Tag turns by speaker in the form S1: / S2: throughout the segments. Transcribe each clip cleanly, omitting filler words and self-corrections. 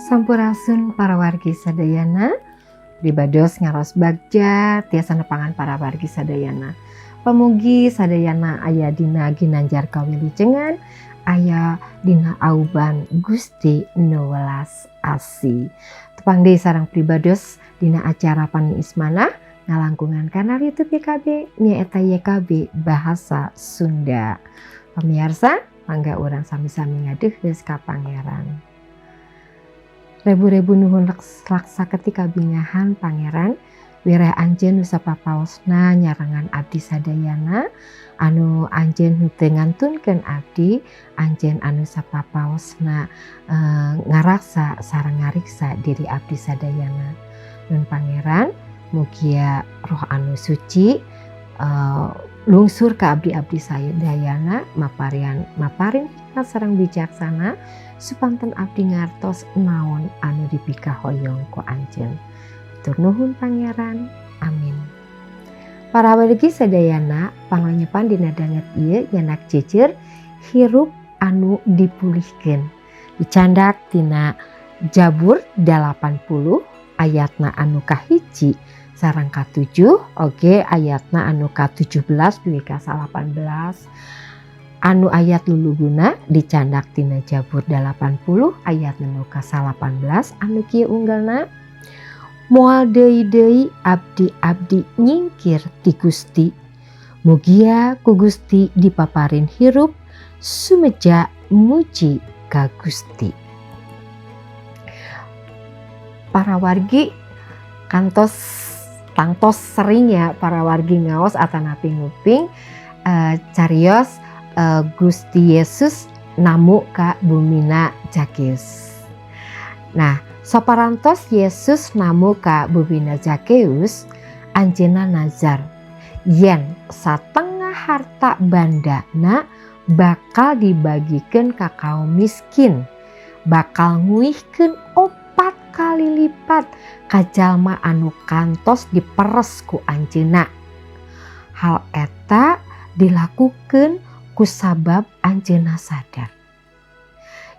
S1: Sampurasun para wargi sadayana, pribados ngaraos bagja tiasa nepangan para wargi sadayana. Pamugi sadayana aya dina ginanjar kawilujengan, aya dina auban Gusti nu welas asih. Tepang deui sareng pribados dina acara Paniis Manah ngalangkungan kanal YouTube YKB nyaeta YKB Bahasa Sunda. Pamiarsa, mangga urang sami-sami ngadeuheus ka Pangeran. Rebu-rebu nuhun laksa ketika bingahan Pangeran, wireh anjeun nu sapapaosna nyarengan abdi sadayana, anu anjeun henteu ngantunkeun abdi, anjeun anu sapapaosna ngaraksa sareng ngariksa diri abdi sadayana. Nun Pangeran, mugia Roh anu suci lungsur ka abdi-abdi sadayana, maparian maparin hikmat sareng bijaksana supanten abdi ngartos naon anu dipikahoyong ku anjeun. Hatur nuhun, Pangeran. Amin. Para wargi sadayana, panglenyepan dina danget ieu nyandak jejer hirup anu dipulihkeun. Dicandak tina Jabur 80 ayatna anu kahiji sareng ka-7, oge ayatna anu ka-17 dugi ka 18. Anu ayat luluguna dicandak tina Jabur 80 ayat anu ka-18 anu kieu unggelna: "Moal deui-deui abdi-abdi nyingkir ti Gusti. Mugia ku Gusti dipaparin hirup sumeja muji ka Gusti." Para wargi, kantos tangtos sering ya para wargi ngaos atanapi nguping carios Gusti Yesus namu ka bumina Zakeus. Nah, saparantos Yesus namu ka bumina Zakeus, anjeunna nazar yen satengah harta bandana bakal dibagikan ka kaum miskin, bakal nguihkeun 4 kali lipat ka jalma anu kantos diperes ku anjeunna. Hal eta dilakukan kusabab anjeunna sadar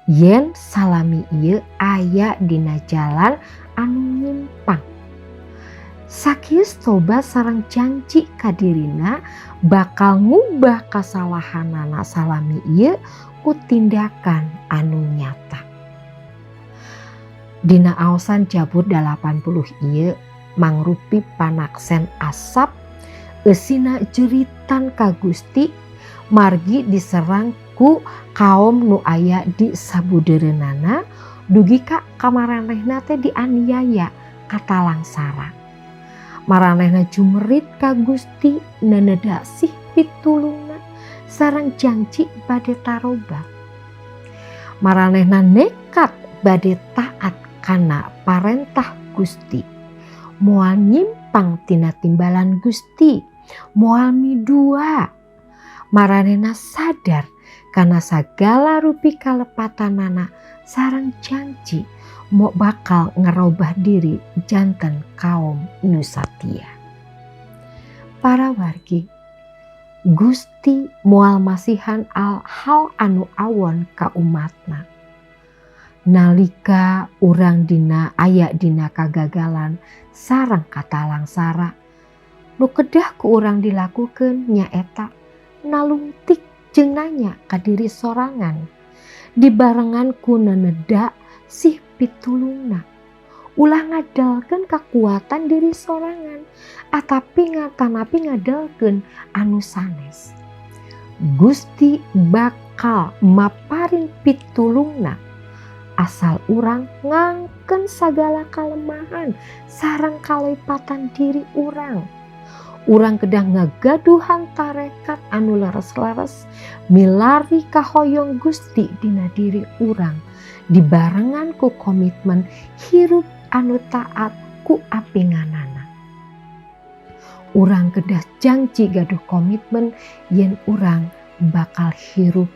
S1: yen salami ieu aya dina jalan anu nyimpang. Zakeus tobat sareng janji ka dirina bakal ngubah kasalahanana salami ieu ku tindakan anu nyata. Dina aosan Jabur 80 ieu mangrupi panaksen Asap eusina jeritan ka Gusti margi diserang ku kaum nu aya di sabudeureunana, dugi ka kamaranehna teh dianiaya katalangsara. Maranehna jumerit ka Gusti, neneda sih pitulungna sareng janji bade tarobat. Maranehna nekat bade taat kana parentah Gusti, moal nyimpang tina timbalan Gusti, moal midua. Maranehna sadar kana sagala rupi kalepatanana sareng janji mo bakal ngerobah diri janten kaum nu satia. Para wargi, Gusti moal masihan al hal anu awon ka umatna. Nalika urang dina aya dina kagagalan sareng katalangsara, nu kedah ku urang dilakukeun nyaeta nalungtik jeung nanya ka diri sorangan, dibarengan ku neneda sih pitulungna. Ulah ngadalkeun kakuatan diri sorangan atapi ngatanapi ngadalkeun anu sanes. Gusti bakal maparin pitulungna asal urang ngangken sagala kalemahan sareng kalepatan diri urang. Urang kedah ngagaduhan tarekat anu leres-leres milari kahoyong Gusti dina diri urang, dibarengan ku komitmen hirup anu taat ku apinganana. Urang kedah janji, gaduh komitmen yen urang bakal hirup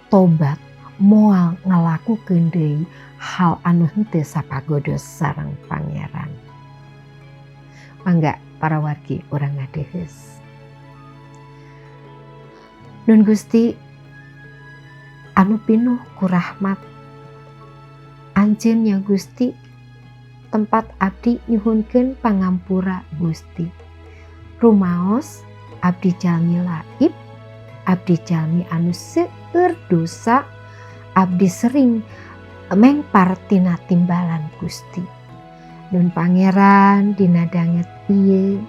S1: tobat, moal ngalakukeun deui hal anu henteu sapagodos sareng Pangeran. Mangga para wargi, urang ngadeheus. Nun Gusti anu pinuh ku rahmat, anjeun Anjeun nya Gusti tempat abdi nyuhunkeun pangampura Gusti. Rumaos abdi jalmi laib, abdi jalmi anu seueur dosa, abdi sering mengpar tina timbalan Gusti. Nun Pangeran dina danget ieu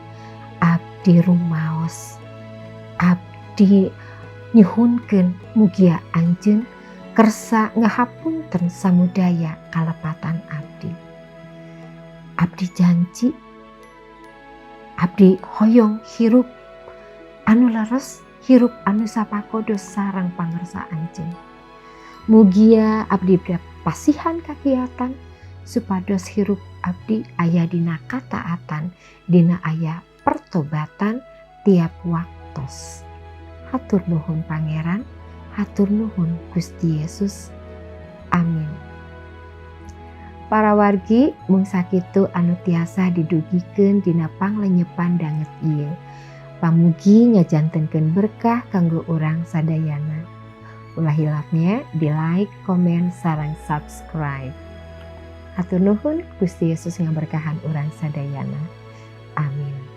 S1: abdi rumaos, abdi nyuhunkeun mugia anjeun kersa ngahapunten samudaya kalepatan abdi. Abdi janji abdi hoyong hirup anu leres, hirup anu sapakodo sareng pangersa anjeun. Mugia abdi pasihan kakiatan supados hirup abdi aya dina kataatan, dina aya pertobatan tiap waktos. Hatur nuhun Pangeran, hatur nuhun Gusti Yesus. Amin. Para wargi mung sakitu anu tiasa didugikeun dina panglenyepan danget ieu. Pamugi ngajantenkeun berkah kanggo urang sadayana. Ulah hilapnya di like, komen, sareng subscribe. Hatur nuhun, Gusti Yesus ngaberkahan urang sadayana. Amin.